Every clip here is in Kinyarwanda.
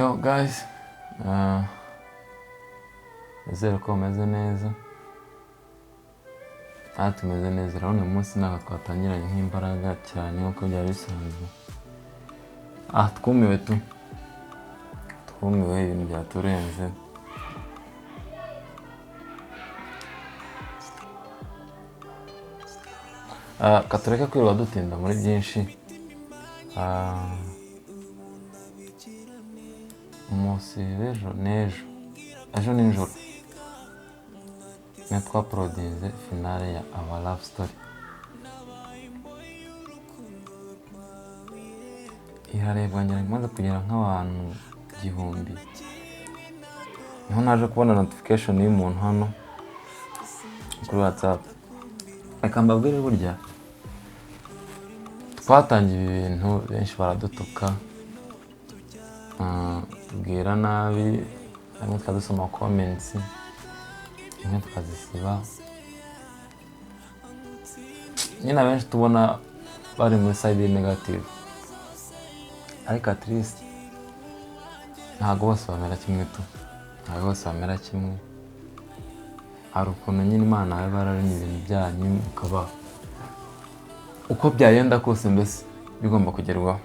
Yo guys, nizere ko mumeze neza. Aha tumeze neza. Urabona uyu munsi ntabwo twatangiranye nk'imbaraga cyane nk'uko byari bisanzwe. Ah, twumiwe tu. Twumiwe, ibintu byaturenze. Ah, katureke kwirirwa dutinda muri byinshi. Ah, umunsi w'ejo n'ejo, ejo nijoro niyo twaporodinze finale ya Our Love Story. Irarebwa ngira ngo imaze kugera nk'abantu 1000. Niho naje kubona notification y'umuntu hano kuri WhatsApp. Reka mbabwire, burya twatangiye ibi bintu benshi baradutuka, tubwira nabi, hamwe tukadusoma comments, imwe tukazisiba. Nyine abenshi tubona bari muri side negative, ariko at least ntabwo bose bamera kimwe tu, ntabwo bose bamera kimwe. Hari ukuntu nyine Imana yaba yararemye ibintu byanyu, ukaba uko byagenda kose mbese bigomba kugerwaho.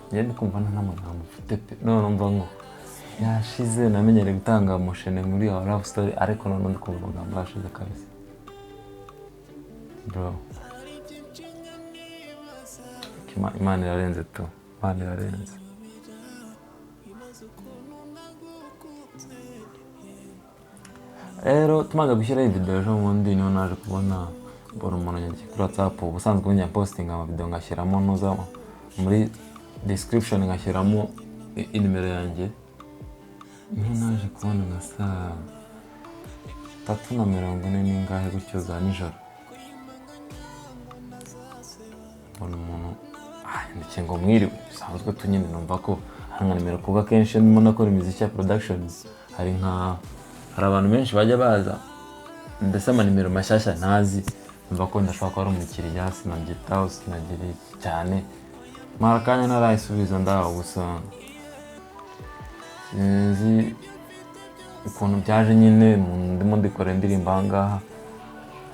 Njye ndi kumva nta n'amagambo mfite pe, none numva ngo yashize. Namenyereye gutanga mushene muri Our Love Story, ariko none ndi kumva amagambo yashize kabisa bro. Imana irarenze tu, Imana irarenze. Rero tumaze gushyiraho iyi video ejo bundi, niho naje kubona mbona umuntu yandikiye kuri WhatsApp. Ubusanzwe njya postinga ama video ngashyiramo nuza muri description ngashyiramo inimero yanjye. Niho naje kubona nka saa 3:40 n'ingahe gutyo za nijoro, mbona umuntu yandikiye ngo mwiriwe bisanzwe tu. Nyine numva ko hari nka nimero, kuko akenshi iyo ndimo ndakora imiziki ya production hari abantu benshi bajya baza mbese amanimero mashyashya ntazi, numva ko ndashobora kuba ari umukiriya, sinabyitaho, sinagira iki cyane. Mara akanya ntarayisubiza, ndaho gusa sinzi ukuntu byaje nyine. Ndimo ndikora indirimbo aha ngaha,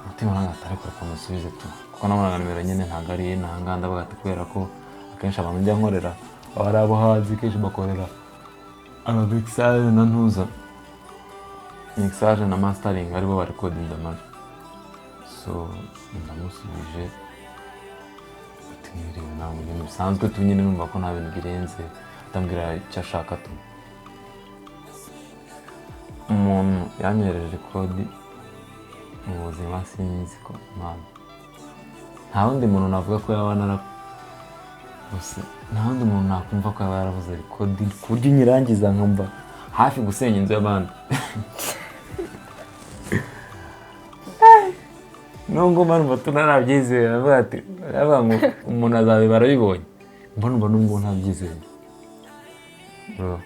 umutima ntabwo atari kureka musubize tu, kuko nabonaga nimero nyine ntabwo ari iye ntahangaha. Ndavuga ati kubera ko akenshi abantu njya nkorera aba ari abo hanze, kenshi bakorera ama mixage na ntuza mixage na mastering, aribo barekodinze amajwi. So ndamusubije ati mwiriwe, ntabwo ibintu bisanzwe tu, nyine numva ko nta bintu birenze, ndambwira icyo ashaka tu. Umuntu yanyohereje kodi mu buzima sinzi ko man, nta wundi muntu navuga ko yaba narabuse, nta wundi muntu nakumva ko yaba yaravuze kodi ku buryo nyirangiza nkumva hafi gusenya inzu y'abandi. Nubwo mba tunarabyizeye, aravuga ati, aravuga ngo umuntu azabibara abibonye, mbona nubwo ntabyizeye bro.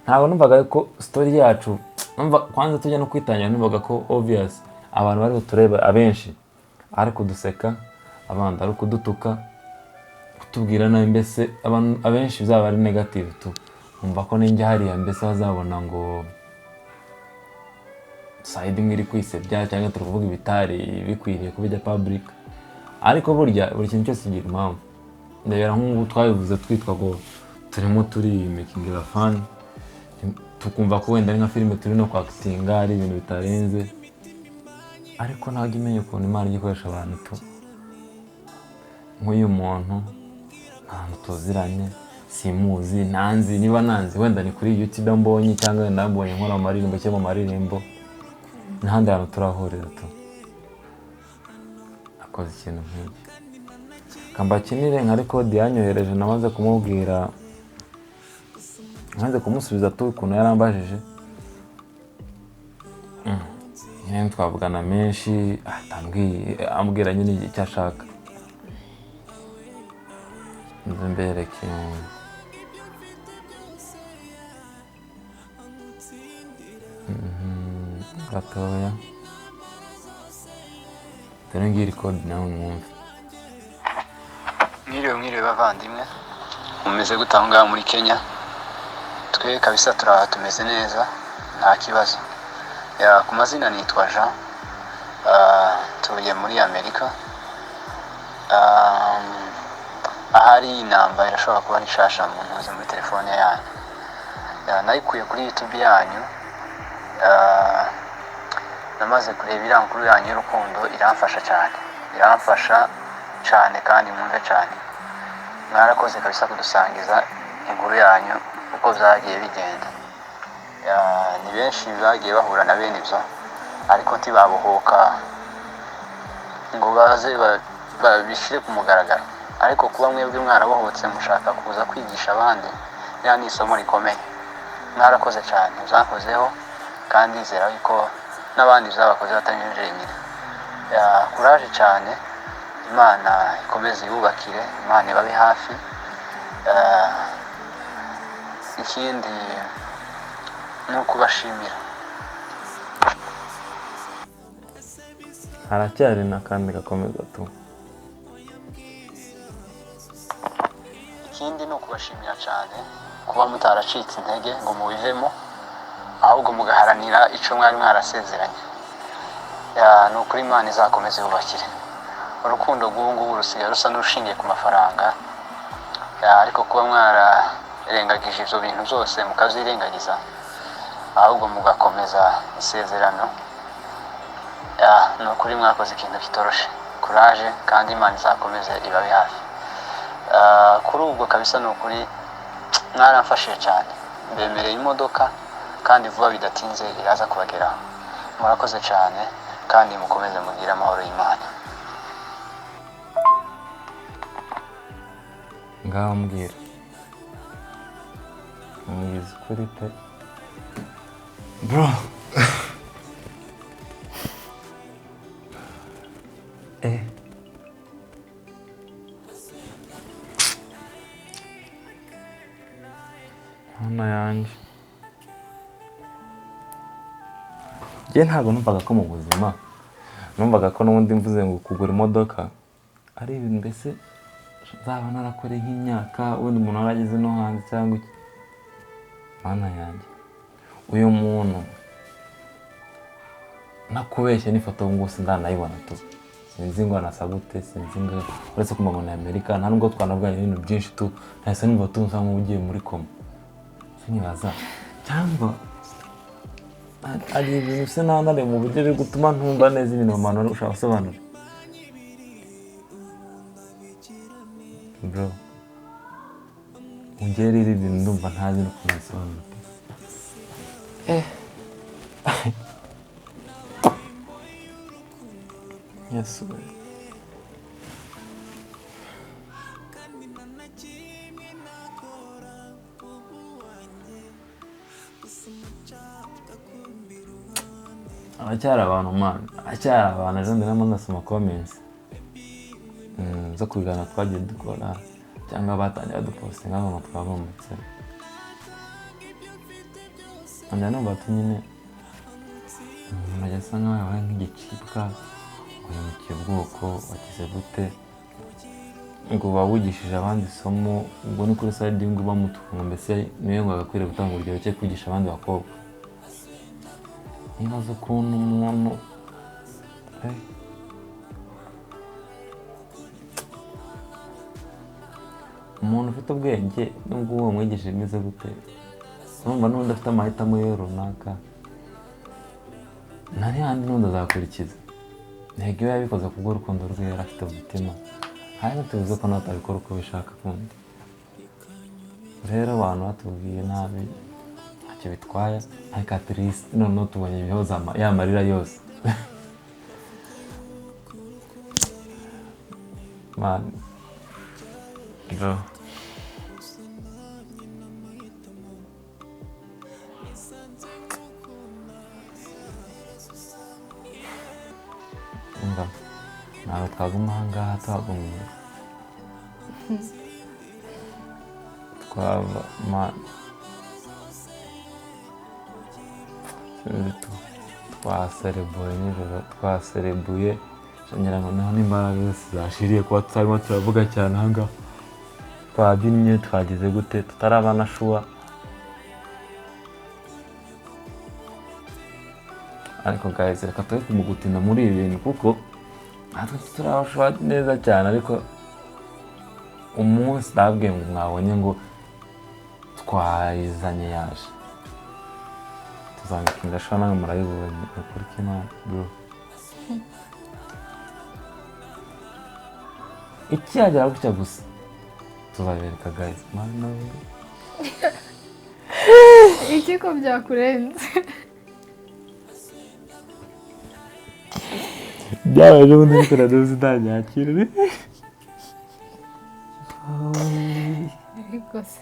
Ntabwo numvaga ko story yacu, numva kwanza tujya no kwitangira, numvaga ko obvious abantu bari buturebe abenshi ari kuduseka, abandi ari kudutuka, kutubwira nabi, mbese abantu abenshi bizaba ari negative tu. Numva ko ninjya hariya mbese bazabona ngo side imwe iri kwisebya cyangwa turi kuvuga ibitari bikwiriye kubijya public. Ariko burya buri kintu cyose kigira impamvu. Ndebera nk'ubu twabivuze twitwa ngo turimo turi making a fun, tukumva ko wenda ari nka filime turi no kwakitinga, ari ibintu bitarenze, ariko ntabwo imenya ukuntu Imana ijya ikoresha abantu tu. Nk'uyu muntu nta hantu tuziranye, simuzi, ntanzi, niba nanzi wenda ni kuri YouTube mbonye, cyangwa wenda mbonye nkora mu maririmbo cyangwa mu maririmbo, n'ahandi hantu turahurira tu, akoze ikintu nk'iki. Kambakinire nka record yanyohereje, namaze kumubwira, maze kumusubiza tu ukuntu yarambajije. Nyine twavugana menshi, ahita ambwira nyine icyo ashaka. Nze mbereke. Gatoya, dore ngiyi record nawe mwumve. Mwiriwe, mwiriwe bavandimwe, mumeze gute aho ngaho muri Kenya? Twe kabisa turaha, tumeze neza, nta kibazo. Ya, ku mazina nitwa Jean. Tuye muri Amerika. Ahari inamba irashobora kuba ari nshasha mu ntuze muri telefone yanyu. Ya, nayikuye kuri YouTube yanyu. Namaze kureba iriya nkuru yanyu y'urukundo, iramfasha cyane, iramfasha cyane kandi mwumve cyane. Mwarakoze kabisa kudusangiza inkuru yanyu uko byagiye bigenda. Ya, ni benshi bagiye bahura na bene ibyo ariko ntibabohoka ngo baze babishyire ku mugaragaro, ariko kuba mwebwe mwarabohotse mushaka kuza kwigisha abandi, ririya ni isomo rikomeye. Mwarakoze cyane, byankozeho kandi nizera yuko n'abandi byabakoze batari jenyine. Ya, kuraje cyane, Imana ikomeze yubakire, Imana ibabe hafi. Ikindi ni ukubashimira. Haracyari n'akandi gakomeza tu. Ikindi ni ukubashimira cyane kuba mutaracitse intege ngo mubivemo, ahubwo mugaharanira icyo mwari mwarasezeranye. Ya, ni ukuri Imana izakomeze yubakire. Urukundo rw'ubu ngubu rusigaye rusa n'urushingiye ku mafaranga. Ya, ariko kuba mwararengagije ibyo bintu byose mukabyirengagiza, ahubwo mugakomeza isezerano, ya, ni ukuri mwakoze ikintu kitoroshe. Kuraje kandi Imana izakomeze ibabe hafi. Kuri ubwo kabisa ni ukuri mwaramfashije cyane, mbemereye imodoka kandi vuba bidatinze iraza kubageraho. Murakoze cyane kandi mukomeze mugire amahoro y'Imana. Ngaho mbwira, mbwiza ukuri pe bro. Hano yanjye, njye ntabwo numvaga ko mu buzima, numvaga ko n'ubundi mvuze ngo kugura imodoka ari ibintu mbese nzaba narakoreye nk'imyaka, wenda umuntu warageze no hanze cyangwa iki. Mana yanjye, uyu muntu nakubeshye n'ifoto ngo sindanayibona tu, sinzi ngo anasa gute, sinzi ngo uretse kumva ngo ni Amerika, nta nubwo twanavuganye ibintu byinshi tu, nahise numva tu nsa nk'ugiye muri koma. Sinibaza cyangwa hari ibintu bisa naho nari mu buryo biri gutuma ntumva neza ibintu abantu ushaka gusobanura. Bro, ungere rero ibintu ndumva ntazi n'ukuntu bisobanura pe. Yesu we. Aracyari abantu man, aracyari abantu. Ejo ndimo ndasoma comments zo ku biganiro twagiye dukora cyangwa batangiye badupostinga ngo twavumbutse. Njya numva ati nyine umuntu ajya asa nkaho yabaye nk'igicibwa, uhemukiye ubwoko, wagize gute, ngo uba wigishije abandi isomo, ubwo ni kuri side y'ingo bamutuka ngo mbese niwe ngo agakwiriye gutanga urugero cyo kwigisha abandi bakobwa. Nibaza ukuntu umuntu umuntu ufite ubwenge nubwo uwo mwigishije bimeze gute, urumva n'undi afite amahitamo ye runaka, nta handi n'undi azakurikiza. Ntego iyo yabikoze kubw'urukundo rwe yari afite mu mutima, hanyuma tuvuze ko nawe atabikora uko ubishaka kundi. Rero abantu batubwiye nabi ntacyo bitwaye, ariko at least noneho tubonye ibihoza ya marira yose. Man, bro. Umva, ntabwo twaguma aha ngaha tuhagumye. Twava, man. Sinzi tu. Twaserebuye nijoro, twaserebuye. Ngira ngo naho n'imbaraga zose zashiriye kuba tutarimo turavuga cyane aha ngaha. Twabyinnye, twagize gute, tutarabana sure. Ariko guys, reka tube kumugutinda muri ibi bintu kuko natwe tutaraba sure neza cyane. Ariko umunsi ndababwiye ngo mwabonye ngo twayizanye yaje, tuzamikinga sure, nawe murabibonye. Ni ukuri k'Imana bro, ikihagera gutya gusa tuzabereka guys. Mana we. Iki ko byakurenze? Byabaye ejo bundi ariko naduze ntanyakira. Ariko se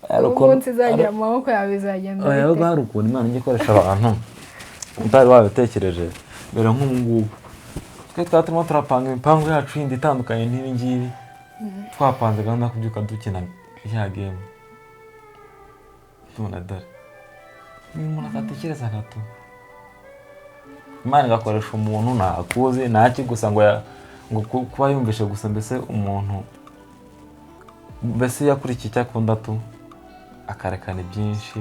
Hari umunsi izagira mu maboko yawe izagenda Oya, bite? hari ukuntu Imana ijya ikoresha abantu utari wabitekereje. Mbere nk'ubu ngubu twe twaba turimo turapanga imipango yacu yindi itandukanye n'ibi ngibi, twapanze gahunda yo kubyuka dukina ya game, tubona dore niba umuntu atatekereza gato, Imana igakoresha umuntu ntakuzi ntaki gusa ngo ngo kuba yumvishe gusa, mbese umuntu mbese yakurikiye icyo akunda tu, akarekana ibyinshi,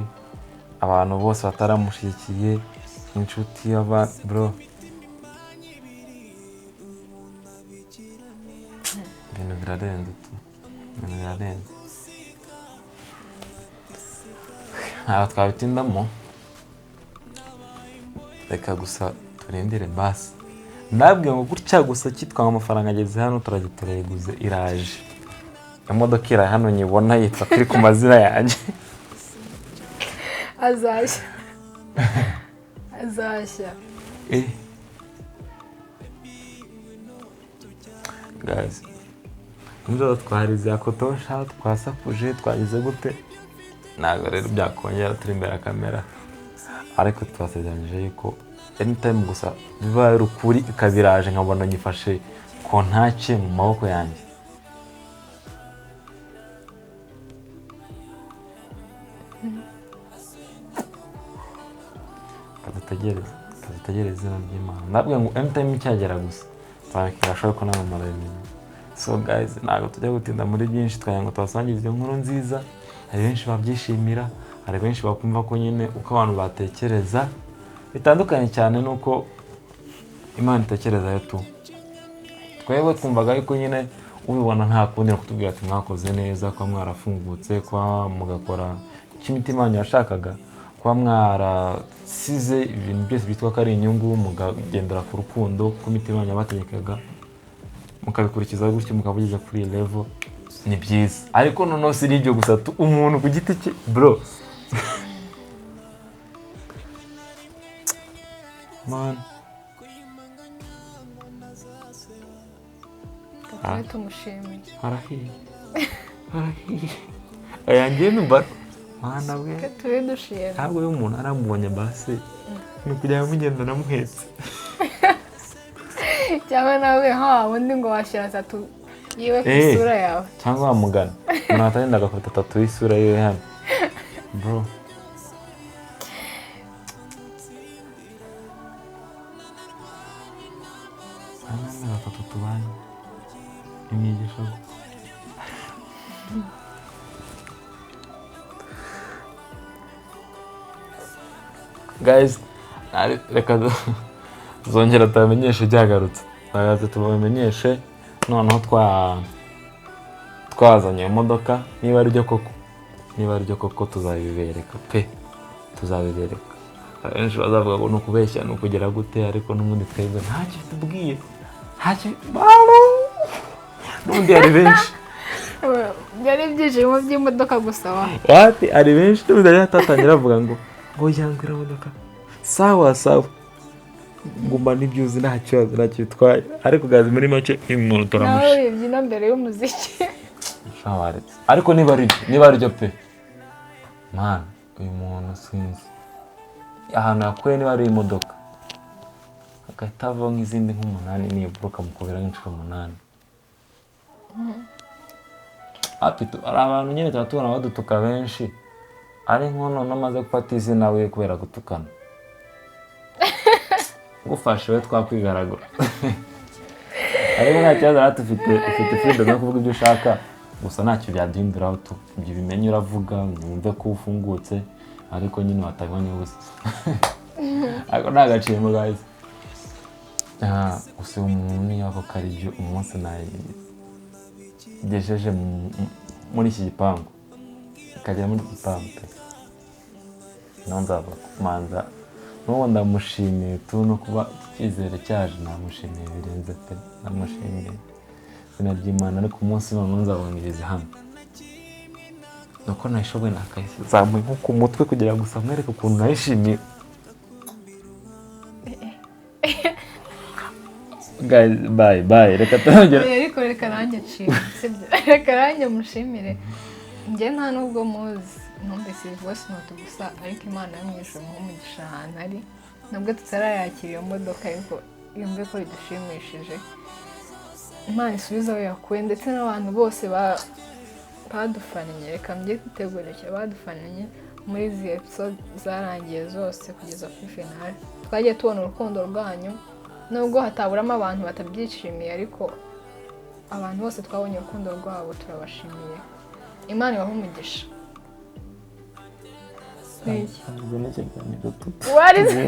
abantu bose bataramushyigikiye, inshuti y'aba bro, ibintu birarenze tu, ibintu birarenze, ntabwo twabitindamo. Reka gusa turindire basi. Ndabwiye ngo gutya gusa cyitwa ngo amafaranga ageze hano, turagitureguze, iraje imodoka iri hano nyibona yitwa kuri ku mazina yanjye. Azashya, azashya. Guys, nijoro twarize yakotosha, twasakuje, twagize gute, ntabwo rero byakongera turi imbere ya kamera, ariko twasezeranyije yuko anytime gusa biba ari ukuri ikabiraje nkabona nyifashe kontake mu maboko yanjye. Kadutegereze, kadutegereze izina ry'Imana. Ndabwiye ngo anytime icyagera gusa tuzabikora ko nawe murabimenya. So guys, ntabwo tujya gutinda muri byinshi, twagira ngo tubasangize iyo nkuru nziza. Hari benshi babyishimira, hari benshi bakumva ko nyine uko abantu batekereza bitandukanye cyane n'uko Imana itekereza yo tu. Twebwe twumvaga yuko nyine ubibona nta kundi ni ukutubwira ati mwakoze neza, kuba mwarafungutse, kuba mugakora icyo imitima yanyu yashakaga, kuba mwarasize ibintu byose byitwa ko ari inyungu, mukagendera ku rukundo kuko imitima yanyu yabategekaga, mukabikurikiza gutyo, mukabugeza kuri iyi level, ni byiza. Ariko noneho si n'ibyo gusa tu, umuntu ku giti cye bro, man, Tube tumushimiye. Harahiye, harahiye. Oya, njye numva mana we. Tube dushimye. Ntabwo uyu umuntu aramubonye basi ni ukujya mugenda namuhetse. Cyangwa nawe ha wundi ngo washyira tatu yiwe ku isura yawe. Cyangwa wamugana umuntu atagenda agafata tatu y'isura yiwe hano bro. Hano ni batatu tubanye imigisha. Guys, reka tuzongera tubamenyeshe byagarutse. Turaza tubamenyeshe noneho twazanye imodoka, niba ari byo koko, niba ari byo koko tuzabibereka pe, tuzabibereka. Abenshi bazavuga ngo ni ukubeshya, ni ukugera gute, ariko n'ubundi twebwe ntacyo tubwiye, ntacyo, n'ubundi hari benshi. Byari ibyishimo by'imodoka gusa wa. Wapi, hari benshi n'ubundi yari atatangira avuga ngo yangwira imodoka, sawa sawa, nguma n'ibyo uzi nta kibazo, ntacyo bitwaye. Ariko guys, muri make uyu muntu turamusha. Nawe wibyina mbere y'umuziki. Shawaretse. Ariko niba ari byo, niba ari byo pe, man, uyu muntu sinzi ahantu yakuye niba ari imodoka, agahita avaho nk'izindi nk'umunani, nibura ukamukubira nk'inshuro 8. Hapi hari abantu nyine tuba tubona badutuka benshi, ari nkono namaze gufata izina we kubera gutukana. Gufashe we twakwigaragura. Ariko nta kibazo rero ufite freedom yo kuvuga ibyo ushaka. Gusa ntacyo byaduhinduraho tu. Ibyo bimenye, uravuga wumve ko ufungutse, ariko nyine watanga umwanya w'ubusa, ariko nta gaciro, guys. Ah, gusa uyu muntu niba koko ari byo, umunsi nayigejeje muri iki gipangu, ikagera muri iki gipangu pe, naho nzava kumanza n'ubu ndamushimiye tu, no kuba icyizere cyaje namushimiye birenze pe, ndamushimiye izina ry'Imana. Ariko umunsi noneho nzabongereza hano nuko nayishoboye, nakayizamuye nko ku mutwe kugira ngo gusa mwereke ukuntu nayishimiye. Guys, bye bye, reka turongera. Oya, ariko reka nanjye nshime, sibyo? Reka nanjye mushimire. Njye nta nubwo muzi, numvise iyi voice note gusa, ariko Imana yo mu ijuru imuhe umugisha ahantu ari, nubwo tutarayakira iyo modoka, ariko yumve ko bidushimishije. Imana isubize aho yakuye, ndetse n'abantu bose badufannye, reka mbyiteguye, badufannye muri izi episode zarangiye zose kugeza kuri finale. Twagiye tubona urukundo rwanyu, nubwo hataburamo abantu batabyishimiye, ariko abantu bose twabonye urukundo rwabo, turabashimiye. Imana ibahe umugisha. Ni iki? Ntabwo n'ikiganiro tu. Warize?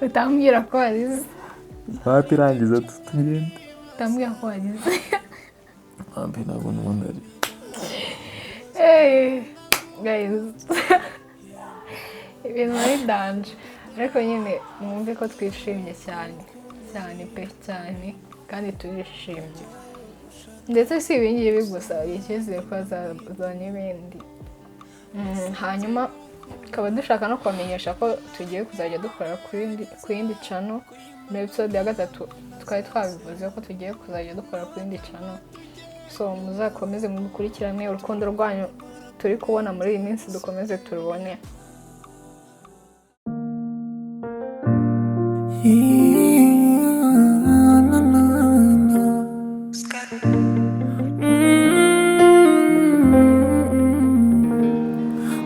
Utambwira ko warize. Watirangiza tugende. Utambwira ko warize. Ntabwo ntabwo n'ubundi ari Hey, guys, ibintu ari danger, ariko nyine mwumve ko twishimye cyane cyane pe, cyane, kandi turishimye. Ndetse si ibi ngibi gusa, hari icyizere ko hazaza n'ibindi. Hanyuma tukaba dushaka no kubamenyesha ko tugiye kuzajya dukora ku yindi channel. Muri episode ya gatatu twari twabivuze ko tugiye kuzajya dukora ku yindi channel, so muzakomeze mudukurikirane. Urukundo rwanyu turi kubona muri iyi minsi dukomeze turubone.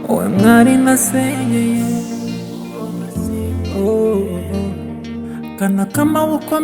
Wowe mwari nasengeye, oh, kana k'amaboko.